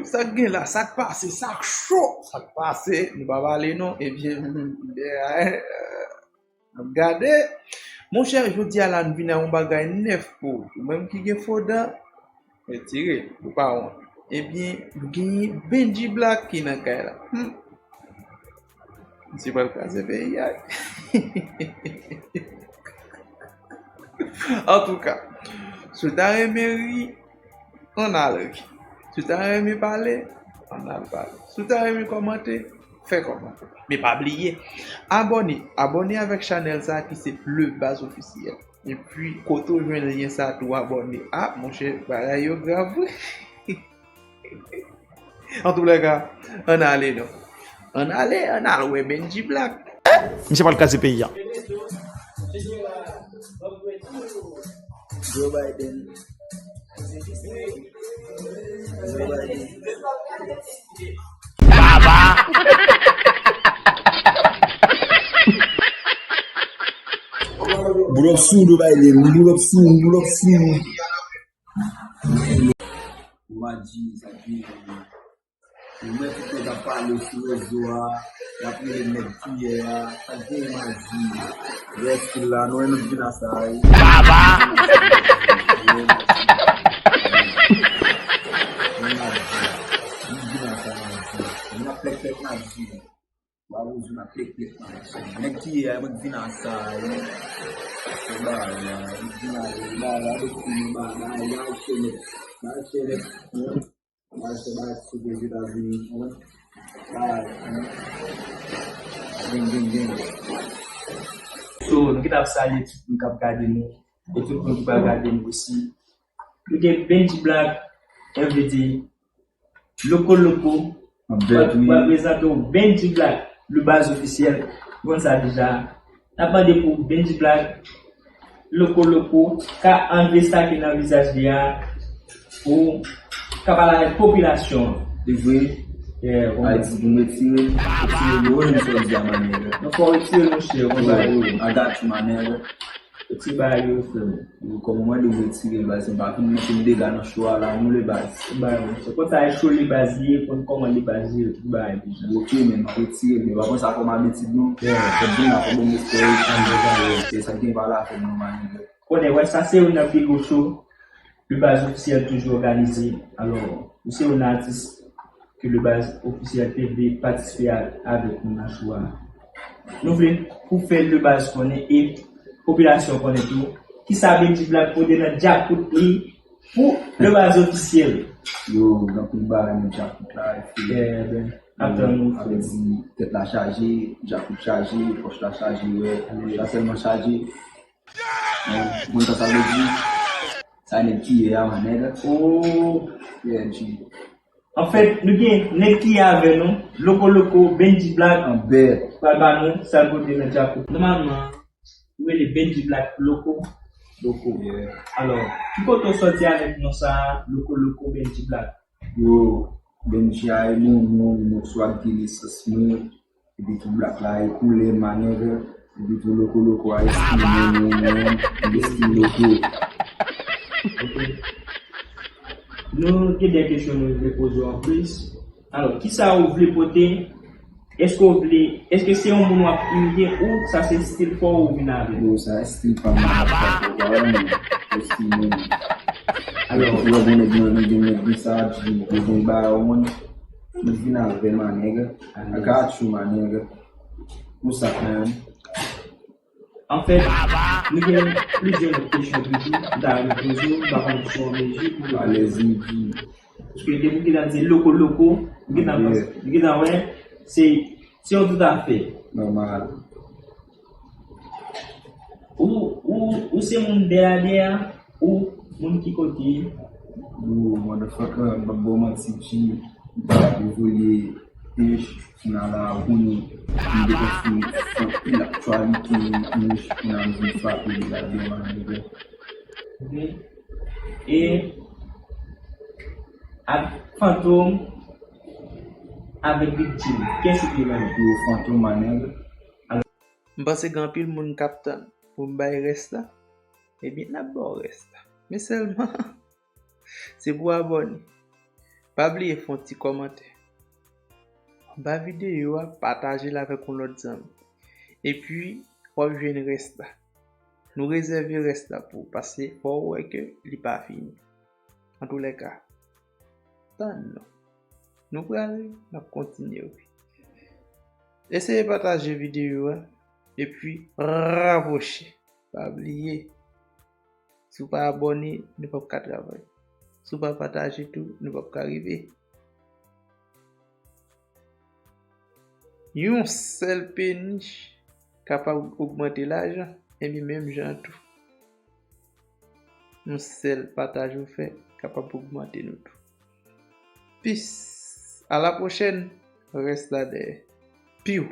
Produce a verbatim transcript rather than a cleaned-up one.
Sa k gen la, sa k pase, sa k cho, sa k pase, nou pa pale non, ebyen, m ap gade. Monchè, jodi a la, nou vin ak yon bagay nèf pou ou. Ou menm ki gen fo dan, retire l, ou pa wont. Ebyen, nou genyen Benji Black ki nan kay la. Hmm. Misye pral kraze peyi a. Antouka, si w ta renmen ri, ann al ri. Si w ta renmen pale, ann al pale. Si w ta renmen kòmante, fè kòmantè. Men pa bliye, abòne. Abòne avèk chanèl sa ki se Le Baz Officiel. Epi, kote w jwenn lyen sa tou abòne. Ah, monchè, bagay yo grav wi. Antoulèka, ann ale non. Ann ale, ann al wè Benji Black. Misye pral kraze peyi a. Joe Biden. Joe Biden. Baba! Boulòp sou Joe Biden, boulòp sou, boulòp sou. Ou pa di sa ki Ou wè tout nèg ap pale sou rezo a, y ap rele nèg kiyè a, sa k genyen m a di. Rès la, nou wè nou vin a sa a wi. Baba! N ap plèk plèk n ap di. W a wouzou n ap plèk plèk n ap di. Nèg kiyè a, mwen vin a sa a wi. Se bagay la, mwen vin a la, la, la, la, la, la, la, la, la, la, la, la, la, la, So, nou gentan ap salye tout moun k ap gade nou, e tout moun ki pral gade nou osi. Nou gen Benji Black, M V D, Loko Loko, Mwen prezante w Benji Black, le baz ofisyèl. Ou konn sa deja. N ap mande pou Benji Black, Loko Loko, ka anlve sa ki nan vizaj li a, pou ka pale avèk popilasyon an. Li vre? Yeah, bon. Ayiti pou m retire, retire yo, menm sa w di a mannyè. Non, fò w retire l, monchè, konsa yo. I got you, mannyè. Ti bagay yo, frè m. Yo, kòman mwen dwe retire l, baz, m pa fin mete m dega nan cho a la, non, le baz. Ba yo, se konsa e cho le baz li ye, konn kòman le baz li ye, tout bagay deja. Ok, men m ap retire l, men pa pran sa kòm abitid, non. Yeah. Fò m vin la, fò m respè, se sa k gen pa la, fò m nòmal, nèg. Konnen, wè, sa se youn nan pi gwo cho. Le baz ofisyèl toujou òganize. Alò, ou se youn nan atis ke le baz ofisyèl te vle patisipe a, avèk nou nan cho a. Nou vle pou fè le baz konnen e popilasyon konnen tou kisa Benji Black pote nan djakout li pou le baz ofisyèl. Yo, gen anpil bagay nan djakout la, e fè. Ebyen, ap tann nou. Avèk di tèt la chaje, djakout chaje, pòch la chaje, wè, pòch la sèlman chaje. Bon, ou konn sa sa vle di? Sa nèg ki ye a, manèg. Oh, P N G. Anfèt, nou gen nèg ki ye avè nou, Loko Loko, Benji Black. An bèt. Pral ba nou sa l pote nan djakout. Nòmalman, ou rele Benji Black Loko. Loko. Yeah. Alò, ki kote w sòti avèk non sa a, Loko Loko, Benji Black? Yo, Benji a e non, non, non, swa gen nesans mwen. Epi tou Black la e koulè manèg, epi tou Loko Loko a esti mwen, mwen, mwen, mwen, esti Loko. Ok. Nou gen de kesyon nou vle poze w anplis. Alò, kisa ou vle pote? Èske ou vle, èske se yon moun w ap imite ou sa se estil pa w ou vin avè l? Yo, sa estil pa m, m ap fè pou ou, pa wè mwen, esti mwen. Alò, ou wè gen nèg nan, gen nèg gen sa, di, yo gen ba yo, mwen. Mwen vin avè manèg. I got you, manèg. What's up, man? Anfèt, nou gen plizyè lòt kesyon toujou. M ta renmen poze w, m pa konn si w an mezi pou w. Alèz, m di. Paske depi w gentan di Loko Loko, m gentan panse, m gentan wè, se, se yon tout afè. Nòmal. Ou, ou, ou se moun dèyè dèyè? Ou moun ki kote? Yo, motherfucker, m p ap ba w manti, G. M pa ap voye pech nan lari, m dekouvri anpil aktyalite, m riche pou n al vin frape li la devan, nèg. Ok. E ak Fantom avèk Big Jim, kiyès ou vle nan yo? Yo, Fantom, manèg. M panse gen anpil moun k ap tann pou m bay rès la. Ebyen, n ap ba w rès la. Men sèlman, se pou w abòne. Pa bliye fè yon ti kòmantè anba videyo a, pataje l avèk yon lòt zanmi. Epi, w ap jwenn rès la. Nou rezève rès la pou ou, paske fò w wè ke li pa fini. Antoulèka, tann nou. Nou prale, n ap kontinye, wi. Eseye pataje videyo a, epi rapwoche. Pa bliye, si w pa abòne, nou p ap ka travay. Si w pa pataje tou, nou p ap ka rive. Yon sèl peni kapab ogmante lajan, ebyen menm jan an tou. Yon sèl pataj ou fè kapab ogmante nou tou. Peace. A la pwochèn. Rès la dèyè. Piw.